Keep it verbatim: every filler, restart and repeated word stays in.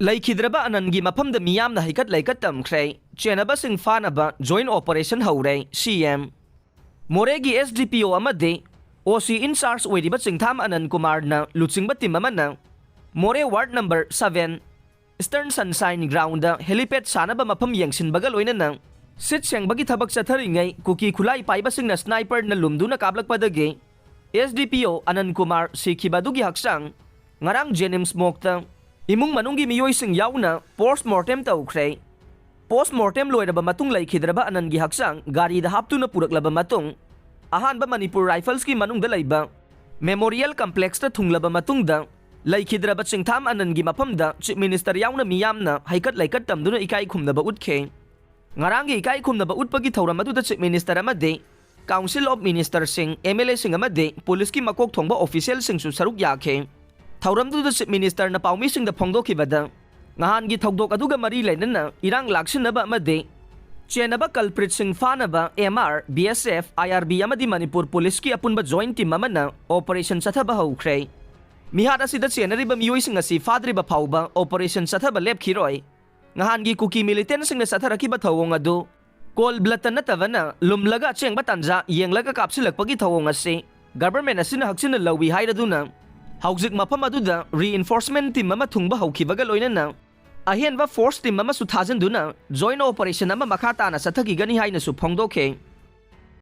ꯂꯩꯈꯤꯗ꯭ꯔꯕ ꯑꯅꯟꯒꯤ ꯃꯐꯝꯗ ꯃꯤꯌꯥꯝꯅ ꯍꯩꯀꯠ ꯂꯩꯀꯠ ꯇꯝꯈ꯭ꯔꯦ꯫ ꯆꯦꯟꯅꯕꯁꯤꯡ ꯐꯥꯅꯕ joint operation ꯍꯧꯔꯦ, ꯁꯤ ꯑꯦꯝ꯫ ꯃꯣꯔꯦꯒꯤ ꯑꯦꯁ ꯗꯤ ꯄꯤ ꯑꯣ ꯑꯃꯗꯤ ꯑꯣ ꯁꯤ in charge ꯑꯣꯏꯔꯤꯕ ꯆꯤꯡꯊꯥꯝ ꯑꯅꯟ ꯀꯨꯃꯥꯔꯅ ꯂꯨꯆꯤꯡꯕ ꯇꯤꯝ ꯑꯃꯅ ꯃꯣꯔꯦ ward number seven, Eastern Sunshine Ground helipad ꯁꯥꯅꯕ ꯃꯐꯝ ꯌꯦꯡꯁꯤꯟꯕꯒ ꯂꯣꯏꯅꯅ ꯁꯤꯠ ꯁꯦꯡꯕꯒꯤ ꯊꯕꯛ ꯆꯠꯊꯔꯤꯉꯩ ꯀꯨꯀꯤ ꯈꯨꯠꯂꯥꯏ ꯄꯥꯏꯕꯁꯤꯡꯅ sniperꯅ ꯂꯨꯝꯗꯨꯅ ꯀꯥꯞꯂꯛꯄꯗꯒꯤ ꯑꯦꯁ ꯗꯤ ꯄꯤ ꯑꯣ ꯑꯅꯟ ꯀꯨꯃꯥꯔ ꯁꯤꯈꯤꯕ ꯑꯗꯨꯒꯤ ꯍꯛꯆꯥꯡ ꯉꯔꯥꯡ ꯖꯦꯅꯤꯝꯁ ꯃꯣꯔꯒꯇ ꯏꯃꯨꯡ ꯃꯅꯨꯡꯒꯤ ꯃꯤꯑꯣꯏꯁꯤꯡ ꯌꯥꯎꯅ post mortem ꯇꯧꯈ꯭ꯔꯦ꯫ Post mortem ꯂꯣꯏꯔꯕ ꯃꯇꯨꯡ ꯂꯩꯈꯤꯗ꯭ꯔꯕ ꯑꯅꯟꯒꯤ ꯍꯛꯆꯥꯡ ꯒꯥꯔꯤꯗ ꯍꯥꯞꯇꯨꯅ ꯄꯨꯔꯛꯂꯕ ꯃꯇꯨꯡ, ꯑꯍꯥꯟꯕ ꯃꯅꯤꯄꯨꯔ ꯔꯥꯏꯐꯜꯁꯀꯤ ꯃꯅꯨꯡꯗ ꯂꯩꯕ ꯃꯦꯃꯣꯔꯤꯌꯦꯜ ꯀꯝꯄ꯭ꯂꯦꯛꯁꯇ ꯊꯨꯡꯂꯕ ꯃꯇꯨꯡꯗ, ꯂꯩꯈꯤꯗ꯭ꯔꯕ ꯆꯤꯡꯊꯥꯝ ꯑꯅꯟꯒꯤ ꯃꯐꯝꯗ ꯆꯤꯐ ꯃꯤꯅꯤꯁꯇꯔ ꯌꯥꯎꯅ ꯃꯤꯌꯥꯝꯅ ꯍꯩꯀꯠ ꯂꯩꯀꯠ ꯇꯝꯗꯨꯅ ꯏꯀꯥꯏ ꯈꯨꯝꯅꯕ ꯎꯠꯈꯤ꯫ ꯉꯔꯥꯡꯒꯤ ꯏꯀꯥꯏ ꯈꯨꯝꯅꯕ ꯎꯠꯄꯒꯤ ꯊꯧꯔꯝ ꯑꯗꯨꯗ ꯆꯤꯐ ꯃꯤꯅꯤꯁꯇꯔ ꯑꯃꯗꯤ Council of Ministerꯁꯤꯡ, ꯑꯦꯝ ꯑꯦꯜ ꯑꯦꯁꯤꯡ ꯑꯃꯗꯤ ꯄꯨꯂꯤꯁꯀꯤ ꯃꯀꯣꯛ ꯊꯣꯡꯕ ꯑꯣꯐꯤꯁꯤꯌꯦꯜꯁꯤꯡꯁꯨ ꯁꯔꯨꯛ ꯌꯥꯈꯤ꯫ ꯊꯧꯔꯝꯗꯨꯗ ꯆꯤꯐ ꯃꯤꯅꯤꯁꯇꯔꯅ ꯄꯥꯎꯃꯤꯁꯤꯡꯗ ꯐꯣꯡꯗꯣꯛꯈꯤꯕꯗ, ꯅꯍꯥꯟꯒꯤ ꯊꯧꯗꯣꯛ ꯑꯗꯨꯒ ꯃꯔꯤ ꯂꯩꯅꯅ ꯏꯔꯥꯡ ꯂꯥꯛꯁꯤꯟꯅꯕ ꯑꯃꯗꯤ ꯆꯦꯟꯅꯕ culpritꯁꯤꯡ ꯐꯥꯅꯕ ꯑꯦꯝ ꯑꯥꯔ, ꯕꯤ ꯑꯦꯁ ꯑꯦꯐ, ꯑꯥꯏ ꯑꯥꯔ ꯕꯤ ꯑꯃꯗꯤ ꯃꯅꯤꯄꯨꯔ ꯄꯨꯂꯤꯁꯀꯤ ꯑꯄꯨꯟꯕ joint team ꯑꯃꯅ operation ꯆꯠꯊꯕ ꯍꯧꯈ꯭ꯔꯦ꯫ ꯃꯤꯍꯥꯠ ꯑꯁꯤꯗ ꯆꯦꯟꯅꯔꯤꯕ ꯃꯤꯑꯣꯏꯁꯤꯡ ꯑꯁꯤ ꯐꯥꯗ꯭ꯔꯤꯕ ꯐꯥꯎꯕ operation ꯆꯠꯊꯕ ꯂꯦꯞꯈꯤꯔꯣꯏ꯫ ꯅꯍꯥꯟꯒꯤ ꯀꯨꯀꯤ militantꯁꯤꯡꯅ ꯆꯠꯊꯔꯛꯈꯤꯕ ꯊꯧꯑꯣꯡ ꯑꯗꯨ cold bloodꯇ ꯅꯠꯇꯕꯅ ꯂꯨꯝꯂꯒ ꯑꯆꯦꯡꯕ ꯇꯥꯟꯖꯥ ꯌꯦꯡꯂꯒ ꯀꯥꯞꯁꯤꯜꯂꯛꯄꯒꯤ ꯊꯧꯑꯣꯡ ꯑꯁꯤ government ꯑꯁꯤꯅ ꯍꯛꯆꯤꯟꯅ ꯂꯧꯏ ꯍꯥꯏꯔꯗꯨꯅ, ꯍꯧꯖꯤꯛ ꯃꯐꯝ ꯑꯗꯨꯗ reinforcement team ꯑꯃ ꯊꯨꯡꯕ ꯍꯧꯈꯤꯕꯒ ꯂꯣꯏꯅꯅ ꯑꯍꯦꯟꯕ force team ꯑꯃꯁꯨ ꯊꯥꯖꯤꯟꯗꯨꯅ joint operation ꯑꯃ ꯃꯈꯥ ꯇꯥꯅ ꯆꯠꯊꯈꯤꯒꯅꯤ ꯍꯥꯏꯅꯁꯨ ꯐꯣꯡꯗꯣꯛꯈꯤ꯫